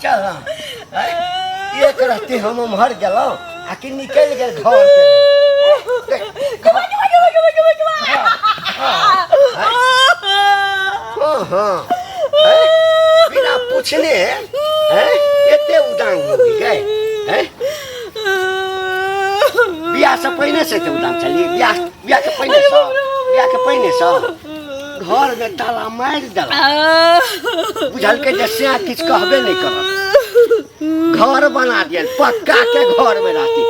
चल ना। आँय? एक रत्ती हम उम्हर गेलहुँ आ कि निकलि गेल घर के। हँ हँ आँय? बिना पूछने आँय? एते उदान हो गई आँय? बियाह से पहिने से एते उदान छली बियाह बियाह के पहिने से बियाह के पहिने से घर में ताला मारि देलक बुझलकै जे से किछु कहबे नहि करत घर बना दियल पक्का के घर में रहती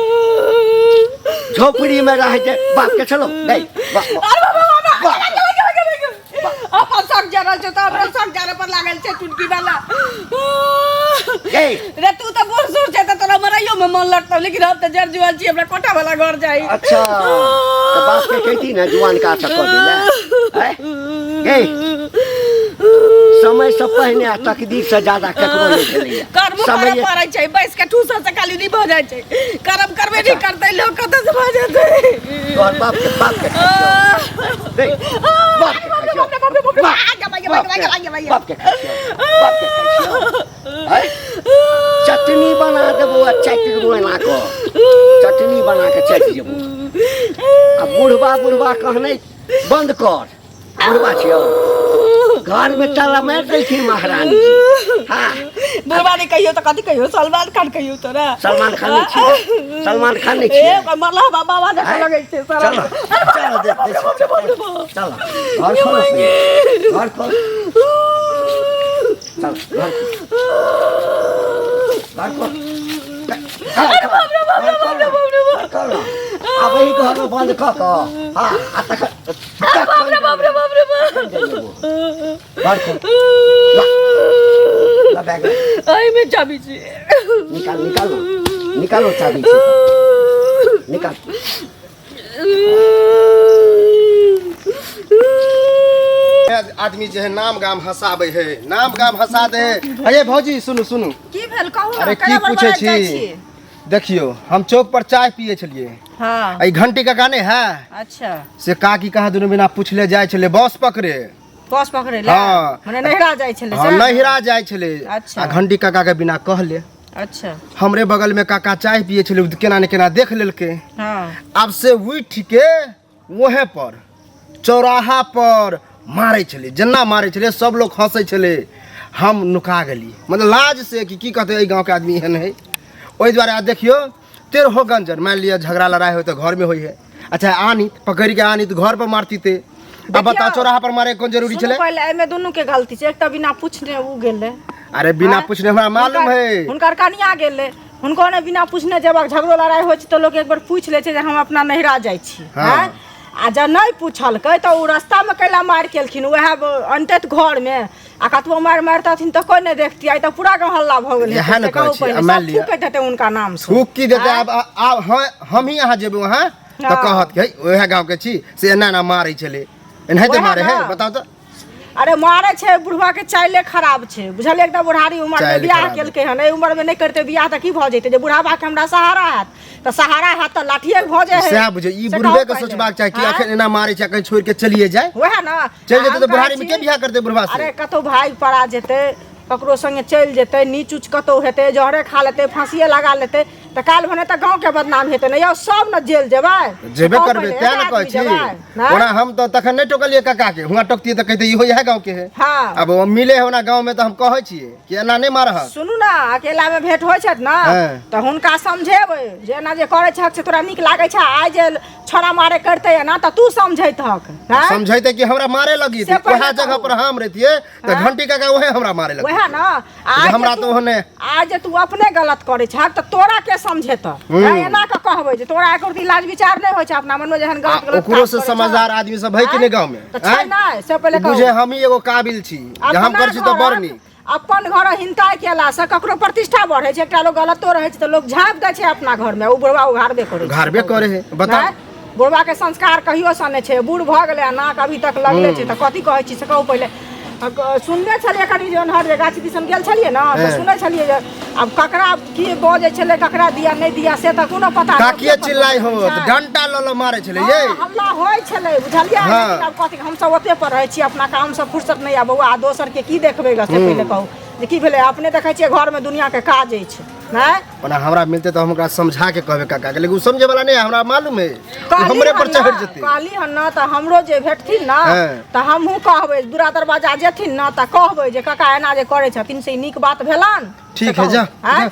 झोपड़ी में रह जे बाप के चलो नहीं अपन शक जरल छै तऽ हमरा शक जरे पर लागल छै चुटकी वाला रे तू तऽ बूढ़ सूढ़ छै तऽ तोरा मरैयो में मन लगतौ लेकिन हम तऽ जर जुआन छी हमरा कोठा वाला घर चाही अच्छा तऽ बाप के कहती ना जुआन का कऽ देला आँय? गई समय से पहिने आ तकदीर से ज्यादा ककरो नहि भेलैया कर्म करे समय पड़ै छै बैस के ठूसऽ से खाली नहि भऽ जाइ छै कर्म करबे नहि करतै लोक कतऽ से भऽ जेतै तोहर बाप के बाप के खाइ छियौ। गई, बाप के खाइ छियौ। बाप के बाप के खाइ छियौ। बाप के खाइ छियौ। आँय? चटनी बना देबो आ चाटि देबो एना कऽ चटनी बना के चाटि जेबो आ बुढ़बा बुढ़बा कहने बंद कर बुढ़बा छियौ घर में ताला मारि देलखिन महारानी जी हाँ बुढ़बा नहीं कहियो तो कथी कहियो सलमान खान कहियो तोरा सलमान खान नहीं छियै सलमान खान नहीं छियै ए मरला बाबा बाबा देखऽ आँय? लगै छै साला चलो चलो देख देख चलो घर खोलो घर खोल चल घर घर खोल घर खोल आब एहि घरमे बन्द कऽ कऽ हँ आ तखन बाप रे बाप रे बाप रे बाप घर खोल ला ला बैग ला। एहिमे चाबी छै निकाल निकालो निकालो चाबी छै निकाल आदमी जे है नाम गाम हंसाबै है नाम गाम हंसा दे है अरे भौजी सुनू सुनू की भेल कहू अरे की पूछे छी देखियो हम चौक पर चाय पिए छलिए हाँ एहि घंटी काका नहि है अच्छा से काकी कहाँ दुनू बिना पूछले जाइ छलै बस पकड़े बस पकड़े ला हाँ। मने नैहरा जाइ छलै हाँ से? नैहरा जाइ छलै अच्छा। आ घंटी काका के बिना कहले अच्छा हमरे बगल में काका चाय पिए छलै ओ केना ने केना देख लेलकै हाँ आब से उठि के वहे पर चौराहा पर मारै छलै जेना मारै छलै सब लोग हंसै छलै हम नुका गेली मतलब लाज से कि की कहतै एहि गाँवके आदमी एहन है ओहि दुआरे आ देखियौ तेरहो गंजन मानि लिअ झगड़ा लड़ाइ होइ तऽ घरमे होइ है अच्छा आनी पकड़ि के आनी तऽ घर पर मारती ते अब बताओ देखियौ, चौराहा पर मारे के कोन जरूरी सुनू छलै पहिले एहिमे दुनू के गलती छै एक तऽ बिना पूछने उ गेलै अरे बिना आँय? पूछने हमरा मालूम है हुनकर कनिया गेलै हुनको ने बिना पूछने जब झगड़ो लड़ाइ होइ छै तऽ लोक एक बेर पूछि लै छै जे हम अपना नैहरा जाइ छी हाँ। आँय? आ जब नहि पूछलकै तऽ ओ रस्तामे कैला मारि केलखिन उएह अनतैत घरमे आ कतबो मारि मारितथिन तऽ कोइ नहि देखतियै आइ तऽ पूरा गाँव हल्ला भऽ गेल इएह हेतै, ने से कहू कहै छी, पहिले, आ मानि सब लिअ। थूकैत हेतै हुनका नामसँ थूक की देतै आब आब हम ही अहाँ जेबै वहाँ तऽ हाँ। कहत कि है उएह गाँवके छी से एना एना मारै छलै एनाहिते उएह मारै है ने। बताउ तऽ अरे मारे छै बुढ़वा के चाइले खराब छै बुझलियै एकदम बुढ़ारी उमर में चालि बियाह खराब केलकै हन एहि उमर में नहि करतै बियाह तऽ की भऽ जेतै जे बुढ़ाबा के हमरा सहारा हैत तऽ सहारा हैत तऽ लाठिए भऽ जाइ है सएह बुझियौ ई से बुढ़बे कहू के पहिले। सोचबाक चाही कि आँय? अखन एना मारै छै अखन छोड़ि के चलिए जाय वएह ने चलि जेतै हम तऽ बुढ़ारी कहै में के छी, बियाह करतै बुढ़बा से अरे कतौ भागि पड़ा जेतै ककरो संगे चलि जेतै नीच उच कतौ हेतै जहरे खा लेतै फांसिए लगा लेतै तऽ काल्हि भने तऽ गाँवके बदनाम हेतै ने यौ सब ने जेल जेबै जेबे कहू करबै पहिले, तें ने एक कहै आदमी छी जेबै, नहि? ओना हम तऽ तखन नहि टोकलियै काका के हुआँ टोकतियै तऽ कहितै इहो इएह गाँव के है हँ आब ओ मिले है ओना गाँव में तऽ हम कहै छियै कि एना नहि मारह सुनू ने अकेला में भेंट होइ छथि ने हँ। तऽ हुनका समझेबै जे एना जे करै छहक से तोरा नीक लागै छै आइ जे छोड़ा मारे करतै एना तऽ तू समझैत हक हँ? समझैते कि हमरा मारे लगी से पहिले वएह जगह कहू। पर हम रहितियै तऽ हँ? घंटी काका वएह हमरा मारे लगी वएह ने आइ जे हमरा तू- तऽ ओहने आइ जे तू अपने गलत करै छहक तऽ तोरा के समझेतऽ हँ, एना कऽ कहबै जे तोरा एको रत्ती लाज विचार नहि होइ छै अपना मनमे जेहन आ गलत गलत ओकरो काज से करै छहक। समझदार आदमी सब है कि नहि गाँव में तऽ छै आँय? नहि से पहिले कहू बुझे हम ही एगो काबिल छी जे हम अपना करै छी तऽ बड़ घरक- नीक अपन घर हिनता केलासँ ककरो प्रतिष्ठा बढ़ै छै एकटा लोक गलतो रहै छै तऽ लोक झाँपि दै छै अपना घरमे ओ बुढ़वा उघारबे करै छै उघारबे करै है, बताउ। नहि? बुढ़वा के संस्कार कहियो सँ नहि छै बूढ़ भऽ गेलै आ नाक अभी तक लगले छै तऽ कथी कहै छी से कहू पहिले सुनने छलियै कनि जे ओन्हर जे गाछी दिसन गेल छलियै ने तऽ सुनै छलियै जे आब ककरा की बजै छलै ककरा दिया नहि दिया से तऽ कोनो पता नहि। काकिए चिल्लाइ हो तऽ डंटा लऽ लऽ मारै छलै ये हँ, हल्ला होइ छलै बुझलियै हाँ। लेकिन आब कथी हमसब ओते पर रहै छी अपना कामसँ फुर्सत नहि आ बौआ दोसरके की देखबै ग से पहिले कहू जे की भेलै अपने देखै छियै घरमे दुनिआँके काज अछि नहि ओना हमरा मिलतै तऽ हम ओकरा समझा के कहबै काका के लेकिन ओ समझे वाला नहि है, हमरा मालूम है ओ कहली हमरे पर हन चढ़ ना, जेतै कहली हन ना तऽ हमरो जे भेटथिन ना हाँ। तऽ हमहूँ कहबै दूरा दरवाजा जेथिन ना तऽ कहबै जे काका एना जे करै छथिन से ई नीक बात भेलनि ठीक है जा आँय?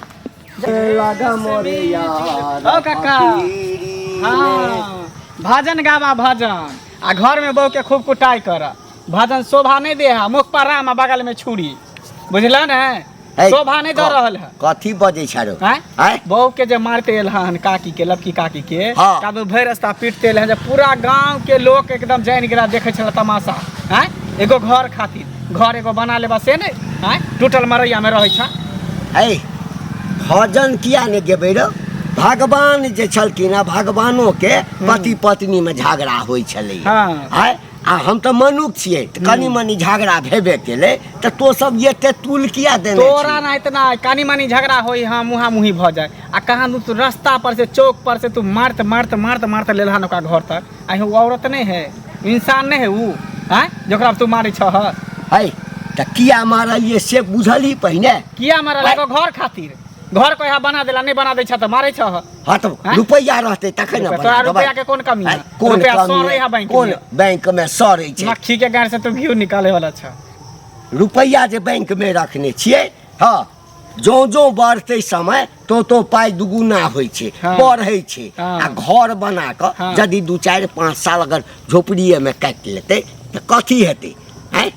जा। लगा मोरे यार ओ काका। हाँ भजन गावा भजन आ घर में बहू के खूब कुटाई कर भजन शोभा नहीं दे है मुख पर राम आ बगल में छुरी बुझल ने है, शोभा नहीं दे रहल है कथी बजै छ रो आँय? आँय? बहू के जे मारते एल हन काकी के लबकी काकी के हाँ। कादू भरि रास्ता पीटते एल हन जे पूरा गांव के लोग एकदम जानि गेला देखै छल तमाशा आँय एगो घर खातिर घर एगो बना लेबा से ने आँय टूटल मरैया में रहै छ है भजन किया ने गेबै रो भगवान जे छलखिन आ भगवानो के पति पत्नी में झगड़ा होइ छलै हाँ। आँय? आ हम तऽ मनुख छियै तऽ कनि मनि झगड़ा भेबे केलै तऽ तो सब एते तुल किया देने तोरा छी? ना इतना कानी मानी झगड़ा होई हाँ मुहा मुही भऽ जाए आ कहाँ तू रास्ता पर से चौक पर से तू मारत मारत मारत मारत लेलहन ओकरा घर तक आ उ औरत नहीं है इंसान नहीं है उ आँय जकरा तू मारै छह है तऽ किया मारलियै से बुझलही पहिने किया मारल एगो घर खातिर घर को यहाँ बना देला नहीं बना दै छह तऽ मारै छह हाँ तऽ आँय? रुपैआ रहतै तखन ने रुपैआ- बना तोरा देबै। रुपैआ के कोन कमी है? आँय, कोन रुपैआ कमी सड़ै है? है बैंक कोन में। बैंक में सड़ै छै मक्खी के गाड़ से तू घी निकाले वाला छह रुपैआ जे बैंक में रखने छियै हँ जँ जँ बढ़तै समय तो तो पाइ दुगुना होइ छै हाँ। बढ़ै छै हाँ। आ घर बना कऽ हाँ। यदि 2 4 5 साल अगर झोपड़िएमे काटि लेतै तऽ कथी हेतै आँय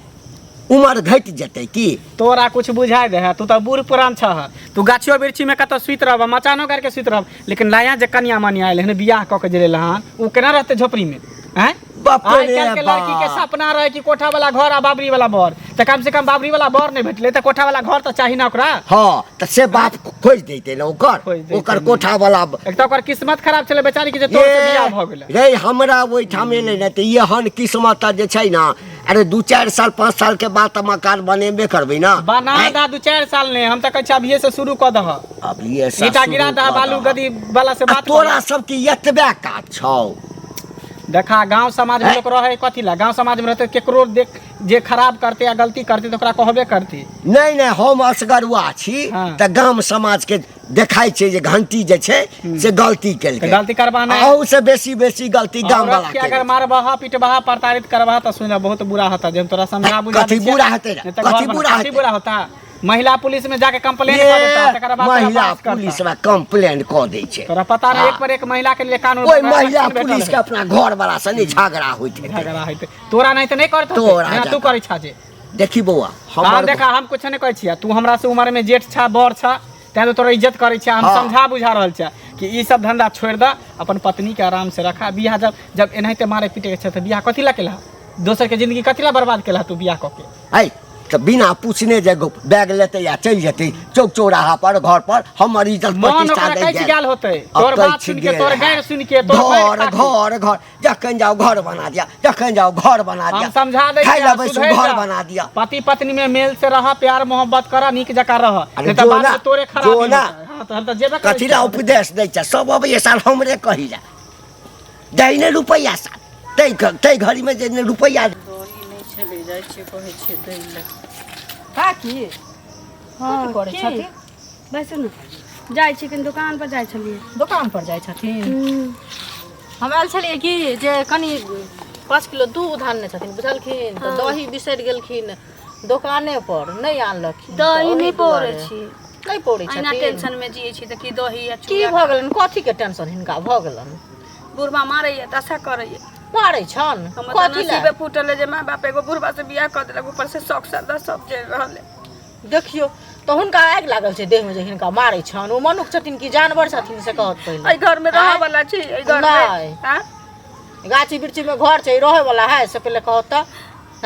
उमर घटि जेतै की तोरा कुछ बुझाइ दे है तू तऽ बूढ़ पुरान छह तू गाछियो वृक्षी में कतौ सुति रहब मचानो गाड़ के सुति रहब लेकिन नया जे कनिया मनिया आयल हन बियाह कऽ के जे लेल हन उ केना रहतै झोपड़ी में आँय बाप आइ रे काल्हि के लड़की के बाप। सपना रहे कि कोठा वाला घर आ बाबरी वाला बर तऽ कम से कम बाबरी वाला बर नहि भेटलै तऽ कोठा वाला घर तऽ चाही ना ओकरा हँ तऽ से बाप खोजि दैतै ने ओकर खोजि दैतै ओकर ने। कोठा वाला एक तऽ ओकर किस्मत खराब छलै बेचारी के जे तोर से बियाह भऽ गेलै रे हमरा ओहिठाम एलै ने तऽ एहन किस्मत जे छै ने अरे 2 4 साल 5 साल के बाद तऽ मकान बनेबे करबै ना बना आँय? दा 2 4 साल ने हम तऽ कहै छी अभिये से शुरू कऽ दह अभिये से ईटा शुरू गिरा दह कऽ बालू दहक। गदी वाला से आ बात तोरा सबके एतबे काज छौ देखा गांव समाज में हैं? लोग रहे कथी ला गांव समाज में रहते केकरो देख जे खराब करते या गलती करते तो ओकरा कहबे करते नहि नहि हम असगरुआ छी हाँ। तऽ गाम समाज के देखाइ छै जे घंटी जे छै से गलती केलकै तऽ गलती करबा नहि। अहू से बेसी बेसी गलती गाम औरत वाला के अगर मारबह पिटबह प्रताड़ित करबह तऽ सुन बहुत बुरा होता जे हम तोरा समझा बुझा कथी दै छियै। बुरा हेतै रे? नहीं तऽ कथी घर बना- बुरा कथी हेतै? बुरा होता महिला पुलिस में जाके कंप्लेन कर देता तकर बाद तोरा महिला बात करता। पुलिस में कंप्लेन कऽ दै छै तोरा पता नहीं हाँ। एक पर एक महिला के लिए कानून ओहि बना- महिला आरक्षण भेटल पुलिस के है। अपना घर वाला से नहि झगड़ा होइत हेतै झगड़ा हेतै तोरा नहीं तऽ नहीं करत होतै। तोरा जेना तू जकाँ। करै छा जे देखी बौआ हाँ हमर देखा हम कुछ नहीं कहै छियै तू हमरा से उम्र में जेठ छा बड़ छा तैं तो तोरा इज्जत करै छियै हम हाँ। समझा बुझा रहल छियै कि ई सब धंधा छोड़ि दऽ अपन पत्नी के आराम से रखा बियाह जब जब एनाहिते मारे पीटे के छै तऽ बियाह कथी ला केलहा दोसर के जिंदगी कथी ला बर्बाद केलहा तू बियाह कऽ के है तऽ बिना पूछने जे बैग लेतै या चलि जेतै चौक चौराहा पर घर पर हमर इज्जत मन प्रतिष्ठा ओकरा नहि कैच गेल गेल होतै अब तोर बात कैच सुनि के गेल तोर है। गैर सुनि के तोर मारि घर खा के। घर घर जखन जाओ घर बना दिया जखन जाओ घर बना दिया हम समझा दै खाइ छियै, ला बैसू सुधरि घर जा। बना दिया पति पत्नी में मेल से रह प्यार मोहब्बत कर नीक जकाँ रह अरे नहीं तऽ जो बाद ना, में तोरे जो खराबी ना। होतै। हाँ, तऽ हम तऽ जेबे करै कथी ला छियै। उपदेश दै छै सब अबैए साल हमरे कही जा दै ने रुपैआ साल तै घड़ीमे जे ने रुपैआ दही नहि छलै जाइ छियै कहै छियै दै लए काकी हँ कथी करै की? छथिन बैसू ने जाइ छी कनि दोकान पर जाइ छलियै दोकान पर जाइ छथिन हम आयल छलियै कि जे कनि 5 किलो दूध आनने छथिन बुझलखिन तऽ दही बिसरि गेलखिन दोकाने पर नहि आनलखिन दही तऽ नहि ओहि पौरै दुआरे। छी नहि पौरै अहिना छथिन टेंशन में जियै छी तऽ की दही आ की चूड़ा भऽ गेलनि कथीके टेंशन हिनका भऽ गेलनि बुढ़बा मारैया दशा करैया मारै छन हमर तऽ कथी लए नसीबे फूटल है जे माय बाप एगो बुढ़बा से बियाह कऽ देलक ऊपर से शौक श्रद्धा सब जरि रहल है देखियौ तऽ हुनका आगि लागल छै देहमे जे हिनका मारै छन ओ मनुख छथिन कि जानवर छथिन से कहत पहिले एहि घर में रहऽ वाला छी एहि घर नहि। में आँ? गाछी वृक्षी में घर छै रहै वाला है से पहिले कहत तऽ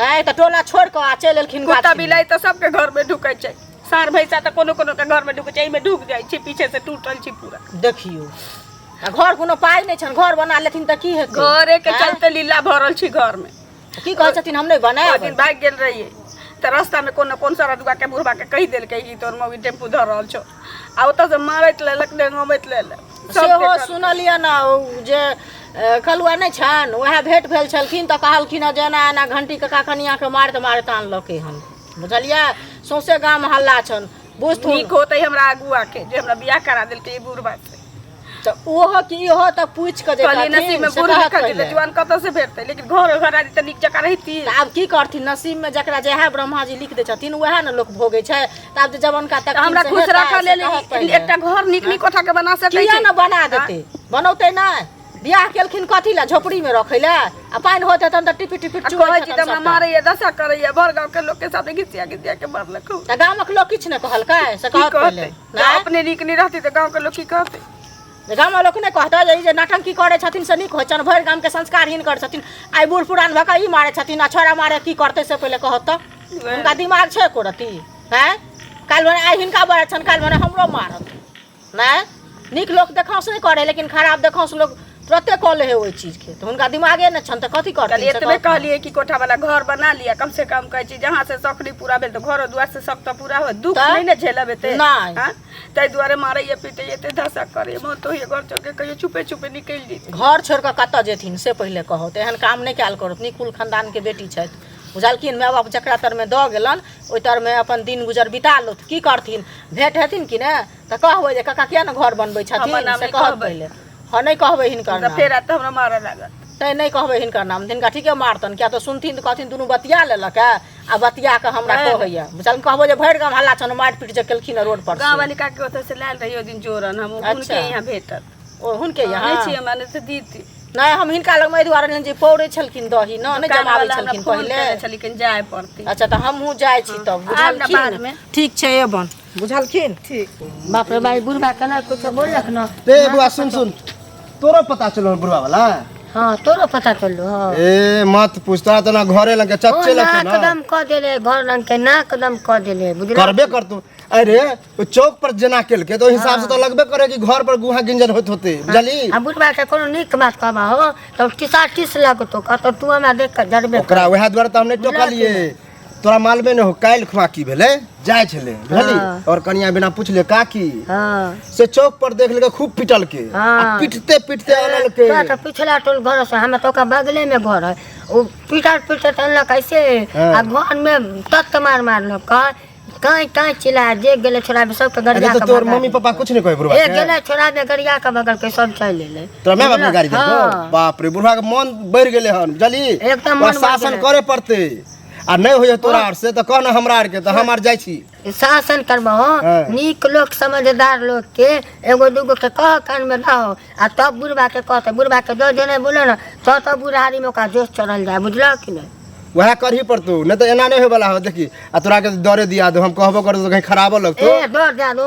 नहि तऽ टोला छोड़ि कऽ आ चलि एलखिन कुत्ता गाछीमे। बिलाइ तऽ सबके घर में ढुकै छै साँढ़ भैंसा तऽ कोनो कोनो के घर में ढुकै छै एहिमे ढुक जाइ छै पीछे से टूटल छै पूरा देखियौ आ घर कोनो पाइ नहि छनि घर बना लेथिन तऽ की हेतै घरे के आँय? चलते लीला भरल छै घर में की कहै छथिन हम नहि ओहि बनायब दिन भागि गेल रहियै तऽ रास्ता में कोनो कोन सा रजुआ के बुढ़बा के कहि देलकै कि तोर मौगी टेम्पू धऽ रहल छौ आ ओतऽ से मारैत लेलक डेंगबैत लेलक सब सेहो देखल। सुनलियै ने ओ जे कलुआ नहि छनि उएह भेंट भेल छलखिन तऽ कहलखिन हँ जे एना एना घंटी कका कनियाके मारैत मारैत आनलकै हन बुझलियै सौंसे गाम हल्ला छनि बुझथुन। नीक होतै हमरा अगुआ के जे हमरा बियाह करा देलकै ई बुढ़बा से। तऽ ओहो कि इहो तऽ पूछि कऽ जे कहलियै नसीब में से बूढ़ कहत लिखल छै पहिले। तऽ जुआन कतऽ से भेटतै, लेकिन घर घर आदि तऽ नीक जकाँ रहिती। तऽ आब की करथिन, नसीब में जकरा जएह ब्रह्मा जी लिख दै छथिन उएह ने लोक भोगै छै। तऽ आब जे जवनका तऽ हमरा तकथिन से खुश हेतै, राखऽ से लेल कहत पहिले। एकटा घर नीक नीक कोठा के बना सकै किया छै? ने बना देतै, बनौतै नहि? बियाह केलखिन कथी लए? झोपड़ी में रखै लए? आ पानि होइत हेतनि तऽ टिपि टिपि आ चुअैत कहै छी हेतनि तऽ हमरा सबटा। मारैया, दशा करैया, भर गाँव के लोक के सामने घिसिया घिसिया के मारलक हौ। तऽ गामक लोक किछु नहि कहलकै से की कहत पहिले? कहतै जँ नहि अपने नीक नहि रहतै तऽ गाँव के लोक की कहतै? जे गामक लोक नहि कहतै जे ई जे नौटंकी करै छथिन से नीक होइ छनि? भरि गामके संस्कारहीन करै छथिन, आइ बूढ़ पुरान भऽ कऽ ई मारै छथिन आ छोड़ा मारे की करतै से पहिले कहत तऽ। हुनका दिमाग छै एको रत्ती? आँय, काल्हि भने आइ हिनका मारै छनि, काल्हि भने हमरो मारत। नहि नीक लोक देखाउँस नहि करै, लेकिन खराब देखाउँस लोक तुरते कऽ लै है ओहि चीजके। तऽ हुनका दिमागे नहि छनि तऽ कथी करथिन कहलियै से एतबे कहत ने। कहलियै कि कोठा वाला घर बना लिअ, कम से कम कहै छी जहाँ से शौक नहि पूरा भेल तऽ घरो दुआर से शौक तऽ पूरा होत, दुःख तऽ? नहि ने झेलब एते। नहि। आँय? ताहि दुआरे मारैया पीटैया, एते धसा करैया, मन तऽ होइया घर छोड़ के कहियो छुपे छुपे निकलि जैती। घर छोड़ि कऽ कतऽ जेथिन से पहिले कहू। तऽ एहन काम नहि कयल करत। नीक कुल खानदानके बेटी छथि, बुझलखिन? माय बाप जकरा तरमे दऽ गेलनि ओहि तरमे अपन दिन गुजर बिता लौथ। की करथिन, भेँट हेथिन कि ने तऽ कहबै जे काका किया ने घर बनबै हमर छथिन नाम से नहि कहत कहबै। पहिले। हँ, नहि कहबै हिनकर तऽ नाम। फेर आयत तऽ हमरा मारऽ लागत। तैँ नहि कहबै हिनकर नाम, हिनका ठीके मारतनि। किया तऽ सुनथिन तऽ कहथिन दुनू बतिया लेलक हे आ बतिया कऽ हमरा कहैया। बुझल? कहबो जे भरि गाम हल्ला छनि, मारि पीट जे केलखिन रोड पर गाँव से। वाली काकी ओतऽ से लायल रहियै ओहि दिन जोरन हम अच्छा। हुनके यहाँ भेटत। ओ हुनके यहाँ नहि छी हमरा, नहि तऽ दीदी। नहि, हम हिनका लगमे एहि दुआरे एलियनि जे पौरै छलखिन दही ने नहि दुकान जमाबै वाला हमरा छलखिन फोन पहिले। केने छलखिन, जाय पड़तै। अच्छा, तऽ हमहूँ जाइ छी तब। आयब ने बुझलखिन? बादमे। ठीक छै एबन, बुझलखिन? ठीक। बाप रे बाप, बुढ़बा केना कुछो बोललक न। ए बुआ, सुन सुन, तोरो पता चलो बुढ़वा वाला? हाँ, तोरो पता चललो? हाँ। ए मत पूछ, तोरा तो ना घरे लगे ओ चच्चे लगे नाक ना दम कऽ देले, घर लंग के नाक दम कऽ देले, बुझल? करबे करतू। अरे ओ चौक पर जेना केलके तो ओहि हिसाब से तो लगबे करे कि घर पर गुहा गिंजन होत होते, बुझली? आ बुढ़बा के कोनो नीक बात कहबा हो तब टिसा टिस लगतो, कहतो तू हमरा देख कऽ जरबे। ओकरा वएह दुआरे तऽ हम नहि टोकलिए। तोरा मालूमे नहि हो काल्हि खुआ की भेलै, जाइ छलै बुझली और कनिया बिना पुछले काकी से चौक पर देख लेके खूब पिटलके आ पिटते पिटते अनलके। तोरा तऽ पिछला टोल घर से, हमरा तऽ ओकरा बगले में घर है। ओ पिटल पिटत अनलक ऐसे आ घर में तत मार मारलक, काँय काँय चिल्ला जे गेलै छोड़ा सबके अरे गरिया तो के तोर भगा मम्मी देलकै। पापा कुछ नहीं कहे बुढ़वा ए के? गेलै छोड़ा में गरिया के बगल के सब चलि एलै। तोरा माय बाप ने गाड़ी देलकौ? हाँ। बाप रे, बुढ़वा के मन बढ़ि गेलै हन, बुझली? एकदम ओकरा मन बढ़ि शासन गेलै। करे पड़तै आ नहि होइए तोरा आर से तऽ कह ने हमरा आर के, तऽ हम आर जाइ छी। शासन करबहो। हाँ। नीक लोक समझदार लोक के एगो दूगो के कह कान में दहो आ तब बुढ़बा के कहते, बुढ़बा के जो जो नहीं बोलो ना तो तब बुढ़ारी में ओकरा जोश चढ़ल जाय, बुझलह कि नहीं? वएह करही पड़तौ, नहि तऽ एना नहि होयवला हो। देखी, आ तोरा के डरे दिया दो, हम कहबो करबो तऽ कहीं खराबो लगतौ। ए डर दिया दो,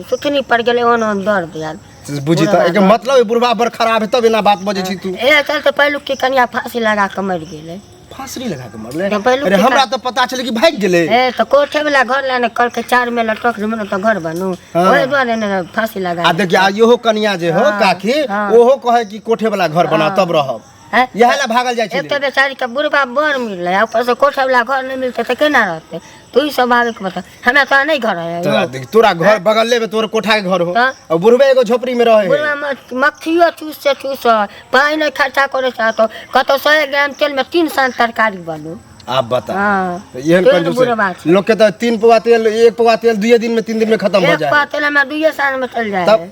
सुथनी पड़ गेलै ओहन ओहन डर दिया। बुझी तऽ एकर मतलब ई बुढ़बा बड़ खराब है तब एना बात बजै छी तू। ए चल तऽ पहिलुक की कनिया फांसी लगा कऽ मरि गेलै। फांसरी लगा के मरले? तऽ पहिलुक अरे की हमरा तऽ पता छलै कि भागि गेलै। ए तऽ कोठे वाला घर ला ने कहलकै चार में लटक जेबै ने तऽ घर बनू, हाँ। ओहि दुआरे ने फांसी लगा आ देखिए, आ इहो कनिया जे हो काकी, ओहो कहे कि कोठे वाला घर बना तब रहब। हैं? इएह ला भागल जाइ एक छलै। तऽ बेचारी के बुढ़बा बड़ मिललै आ ऊपर से कोठा वाला घर नहि मिलतै तऽ केना रहतै? तू ई सब आबे के बता, हमरा तोरा नहि घर है। तोरा देख, तोरा घर बगले में तोर कोठा के घर हो हाँ। और बुढ़बे एगो झोपड़ी में रहे है। बुढ़बा मक्खियो चूस से चूस, पानि नहि खर्चा करे चाहतो, कतौ 100 ग्राम तेल में 3 सान तरकारी बनू। आप बता। हाँ। तऽ एहन तेल कंजूस बुढ़बा है। छै। लोग के तऽ 3 पौआ तेल, 1 पौआ तेल 2 दिन में 3 दिन में खत्म हो एक जाए। पा तेल हमरा 2 साल में चल जाए तब है।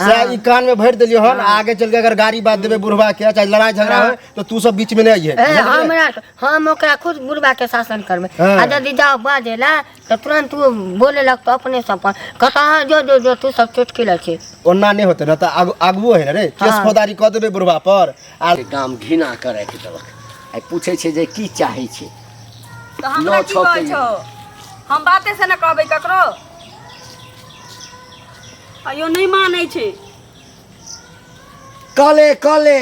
से ई कान में भरि देलियो हन, आगे चल के अगर गाड़ी बात देबे बुढ़वा के चाहे लड़ाई झगड़ा हो तो तू सब बीच में नहीं आइहे। ए हमरा हम ओकरा खुद बुढ़बा के शासन करबै। हाँ। आ यदि जाओ बाजेला तऽ तुरंत ओ बोले लगतो अपने सब पर, कहता हाँ जो जो जो तू सब चुटकी लै छी। ओना नहीं होते ना तऽ आगुओ है ना रे, केस हाँ। फौजदारी कऽ देबे बुढ़वा पर। आ गाम घृणा कऽ राखि देलक। आइ पूछै छै जे की चाहै छै। तऽ हमरा नौ की छओ कहै के छौ? हम बाते से ने कहबै ककरो, अयो नहि मानै छै। कले कले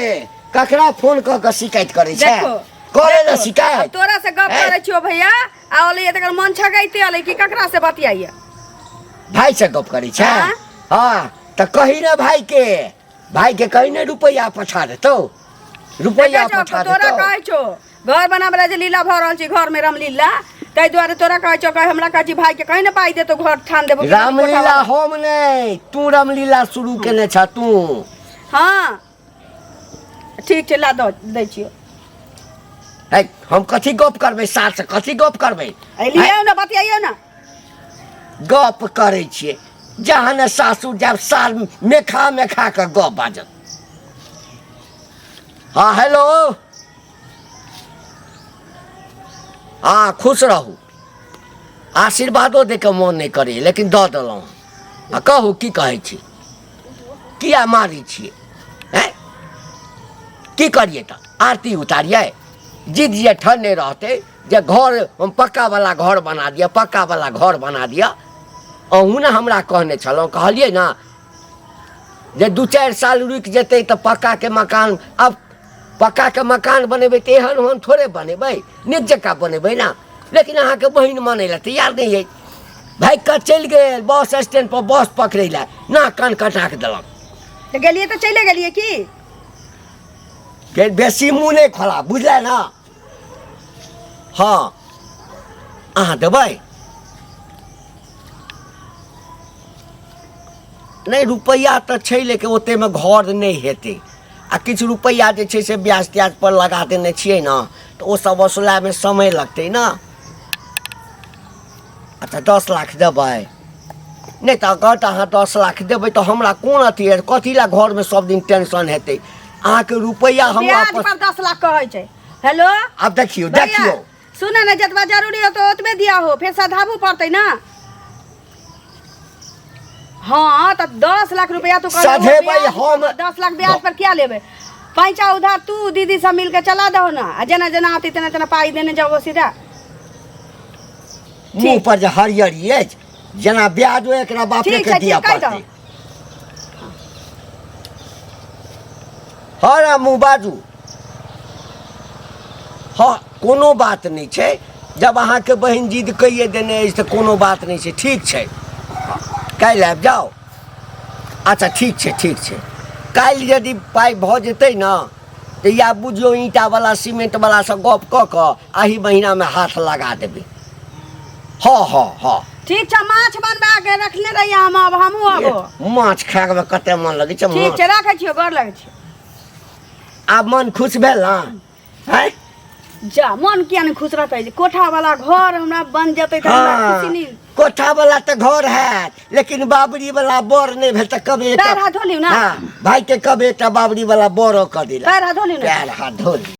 ककरा फोन कऽ कऽ शिकायत करै छै? देखो, करे ने देखो, आब शिकायत। तोरा से गप ए। करै छियो भैया, आ ओले तकर मन छगैते अलै कि ककरा से बतियाइया। भाई से गप करै छै? हाँ। हाँ, तऽ कही ने भाई के, भाई के कही ने रुपैआ पठा देतौ, रुपैआ देखै छौ, पठा तोरा देतौ। कहै छौ घर बनाबे जे लीला भऽ रहल छै घर में रामलीला, ताहि दुआरे तोरा कहै छौ, कहे हमरा कहै छी भाई के कहीं ने पाई देतौ घर ठान देबो। रामलीला हम नहि, तू रामलीला शुरू केने छ तू। हाँ ठीक छै, ला दऽ दै छियौ। है, हम कथी गप करबै सार से, कथी गप करबै? लियौ ने, बतियाइयौ ने। गप करै छियै जहन सासुर जायब साल मेखा मेखा कऽ गप बाजत। हँ हेलो, हँ खुश रहू। आशीर्वादो दैके मोन नहि करैए लेकिन दऽ देलहुँ। आ कहू की कहै छी, किया मारै छियै? हैं की करियै तऽ आरती उतारियै? जिद जे ठने रहतै जे घर हम पक्का वाला घर बना दिअ, पक्का वाला घर बना दिअ। अहूँ ने हमरा कहने छलहुँ, कहलियै ने जे 2-4 साल रुकि जेतै तऽ पक्काके मकान। आब पक्काके मकान बनेबै तऽ एहन ओहन थोड़े बनेबै, नीक जकाँ बनेबै ने। लेकिन अहाँके बहिन मानै लए तैयार नहि अछि। भागि कऽ चलि गेल बस स्टैंड पर बस पकड़ै लए, नाक कान कटा कऽ देलक। तऽ गेलियै तऽ चलि गेलियै की? फेर बेसी मुँह नहि खोला, बुझलै ने? हँ अहाँ देबै नहि? रुपैआ तऽ छै लेकिन ओतेमे घर नहि हेतै। आ किछु रुपैआ जे छै से ब्याज त्याज पर लगा देने छियै ने, तऽ ओ सब वसूलामे समय लगतै ने। अच्छा 10 लाख देबै? नहि तऽ अगर तऽ अहाँ 10 लाख देबै तऽ हमरा कोन अथी हइ, कथी लए घरमे सब दिन टेंशन हेतै? अहाँके रुपैआ हम ब्याज वापस पर 10 लाख कहै छै। हेलो, आब देखियौ भैया, देखियौ सुन ने, जतबा जरूरी हो तो ओतबे दिया हो, फेर सधाबू पड़तै ना। हाँ तऽ 10 लाख रुपया तू कहलहो सधेबै ब्याज हम। पर, 10 लाख ब्याज पर किया लेबै? पैंचा उधार तू दीदी सब मिलके चला दहो ना, आ जेना जेना आती तेना तेना पाई देने जाओ सीधा। मुँह पर जे हरियरी अछि जेना ब्याजो एकरा बापे ठीक के छै, दिअ ठीक, कहि पड़तै। हँ रामू बाजू। हँ कोनो बात नहि छै, जब अहाँके बहिन जिद कैये देने अछि तऽ कोनो बात नहि छै। ठीक छै, काल्हि आबि जाउ। अच्छा ठीक छै, ठीक छै। काल्हि यदि पाइ भऽ जेतै ने तऽ या बुझियौ ईंटावला सीमेंटवलासँ गप कऽ कऽ एहि महीनामे हाथ लगा देबै। हँ हँ हँ ठीक छै। माछ बनबा के रखने रहिए हम, अब हमहूँ आबो। माछ खायमे कते मन लगै छै। ठीक छै, राखै छियौ, गोर लगै छियौ। आब मन खुश भेल ने? आँय जा, मन किया नहि खुश रहतै? जे कोठा वाला घर हमरा बन जेतै तऽ हमरा खुशी हँ नहि। कोठा वाला तऽ घर हैत लेकिन बाबरी वाला बर नहि भेल तऽ कब एकटा पैर हाथ धो लियौ ने। हँ भाई के कब एकटा बाबरी वाला बरो कऽ दिला। पैर हाथ धो लियौ ने। पैर हाथ धो ली।